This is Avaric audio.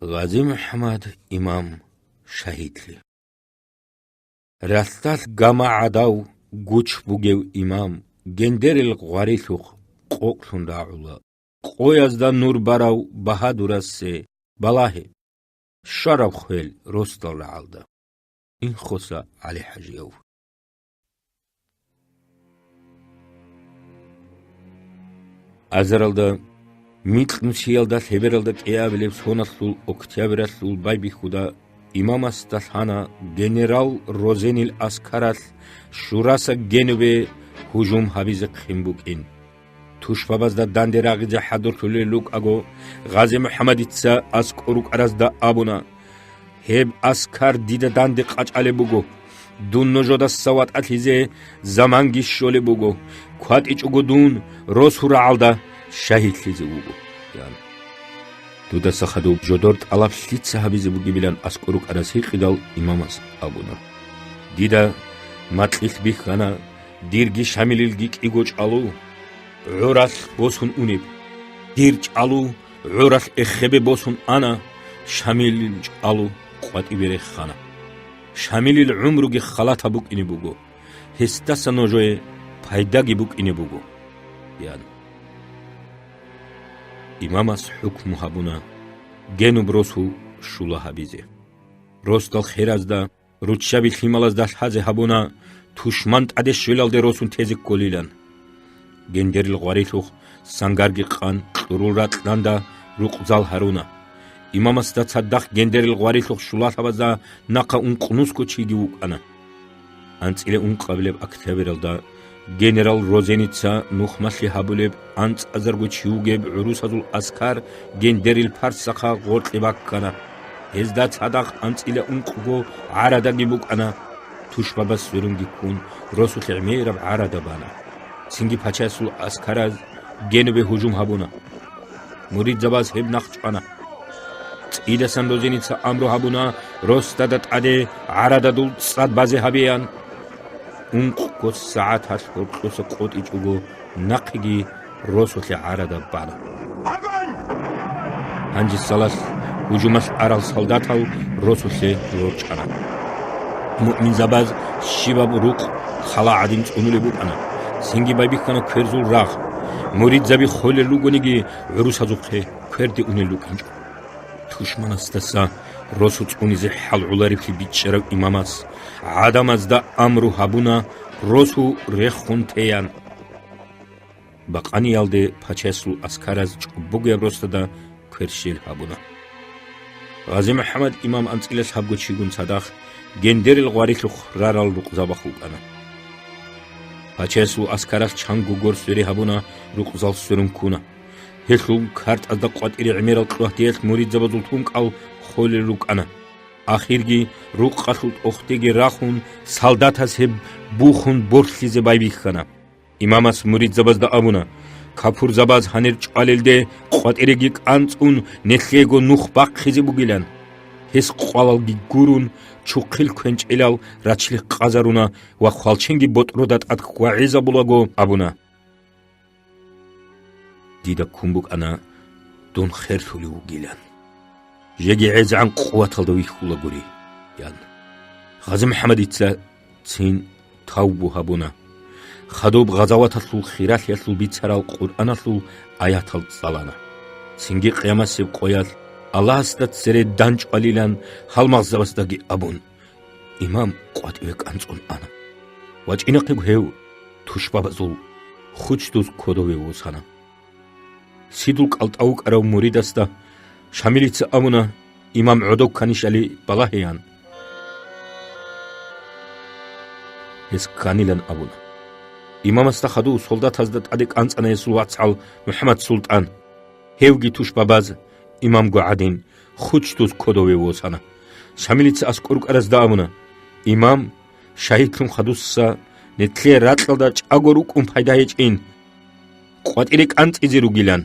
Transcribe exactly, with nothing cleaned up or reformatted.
Гъази МухӀаммад имам шагьидлъи. Ралъдалъ гама гӀадав гуч бугев имам гендерил гъварилъухъ къокълъун рагӀула, къоязда нур барав багьадурасе балагье, щвараб хвел росдал рагӀалда. Инхоса ГӀалихӀажияв. Азаралда, микьнусиялда лъебералда кӀиабилеб соналъул октябралъул байбихьуда имамасда лъана генерал Розенил аскаралъ Шураса генубе гьужум гьабизе хъин букӀин. Тушбабазда данде рагъизе хӀадурлъулел рукӀаго, Гъази МухӀаммадица аскӀор рукӀаразда абуна: «Гьеб аскар дида данде къачӀалеб буго. Дун нужедаса ватӀалъизе заманги щолеб буго. КватӀичӀого дун росу рагӀалда шагьидлъизе вуго», – ян. Дудаса хадуб жодор тӀалаб лъица гьабизе бугебилан аскӀор рукӀарас гьикъидал, имамас абуна: «Дида макьилъ бихьана, дирги Шамилилги кӀиго чӀалу гӀоралъ босун унеб. Дир чӀалу гӀоралъ эхебе босун ана, Шамилил чӀалу къватӀибе рехана. Шамилил гӀумруги халатаб букӀине буго, гьесдаса нужее пайдаги букӀине буго», – ян. Имамас хӀукму гьабуна генуб росу щула гьабизе. Росдал херазда, руччаби лъималазда лъазе гьабуна, тушман тӀаде щвелалде росун тезе кколилан. Гендерил гъварилъухъ сангарги къан, кьурул ракьданда рукъзал гьаруна. Имамасда цадахъ гендерил гъварилъухъ щулалъабазда нахъа ункънусго чиги вукӀана. АнцӀила ункъабилеб октябралда генерал Розеница нухмалъи гьабулеб анцӀазарго чи вугеб гӀурусазул аскар гендерил парсахъа гъоркье баккана. Гьезда цадахъ анцӀила ункъго гӀарадаги букӀана. Тушбабас сверунги ккун, росулъе гӀемераб гӀарада бана. Цинги пачасул аскараз генубе гьужум гьабуна. Муридзабаз гьеб нахъ чӀвана. ЦӀидасан Розеница амру гьабуна, росдада тӀаде гӀарададул цӀад базе гьабеян. Ункъго сагӀаталъ гьоркьоса къотӀичӀого нахъеги росулъе гӀарада бана. Гьанже салалъ гьужумалъ арал солдатал росулъе рорчӀана. Муъминзабаз щибаб рукъ хала гӀадин цӀунулеб букӀана. Цинги байбихьана кверзул рагъ. Муридзаби холел ругониги, гӀурусазухъе кверде унел рукӀинчӀо. Тушманасдаса росу цӀунизе хӀалгӀулареблъи бичӀчӀарав имамас гӀадамазда амру гьабуна росу рехун теян. Бакъаниялде пачасул аскараз чӀобогояб росдада кверщел гьабуна. Гъази МухӀаммад имам анцӀила лъабго чигун цадахъ гендерил гъварилъухъ рарал рукъзабахъ вукӀана. Пачасул аскаралъ чанго гор свере гьабуна, рукъзал сверун ккуна. Гьелъул картӀазда къватӀире гӀемерал кьогьдиялъ муридзабазул тункӀал холел рукӀана. Ахирги, рукъалъул тӀохьдеги рахун, солдатас гьеб бухун борлъизе байбихьана. Имамас муридзабазда абуна: «Капурзабаз гьанир чӀвалелде къватӀиреги кӀанцӀун, нилъего нух бахъизе бугилан». Гьес къвалалги гурун, чухъил квенчӀелал рачлихъ къазаруна ва хвалченги ботӀрода тӀад хьвагӀизабулаго абуна: «Дида ккун букӀана дун херлъулев вугилан. Жеги гӀезегӀан къуваталда вихьулагури», – ян. Гъази МухӀаммадица цин тавбу гьабуна. Хадуб гъазаваталъул хиралъиялъул бицарал Къуръаналъул аятал цӀалана. Цинги къиямасеб къоялъ Аллагьасда цере данчӀвалилан гьалмагъзабаздаги абун, имам къватӀиве кӀанцӀун ана. ВачӀинахъего гьев тушбабазул хучдуз кодове восана. Сидул кӀалтӀа вукӀарав муридасда Шамилица абуна, имам гӀодов кканищали балагьеян. Гьес кканилан абуна. Имамасда хадув солдатазда тӀаде кӀанцӀана гьесул вацгӀал МухӀаммад-султӀан. Гьевги тушбабаз имамго гӀадин, хучдуз кодове восана. Шамилица аскӀор рукӀаразда абуна: «Имам, шагьидлъун хадусса, нилъее ракьалда чӀаго рукӀун пайда гьечӀин. КъватӀире кӀанцӀизе ругилан».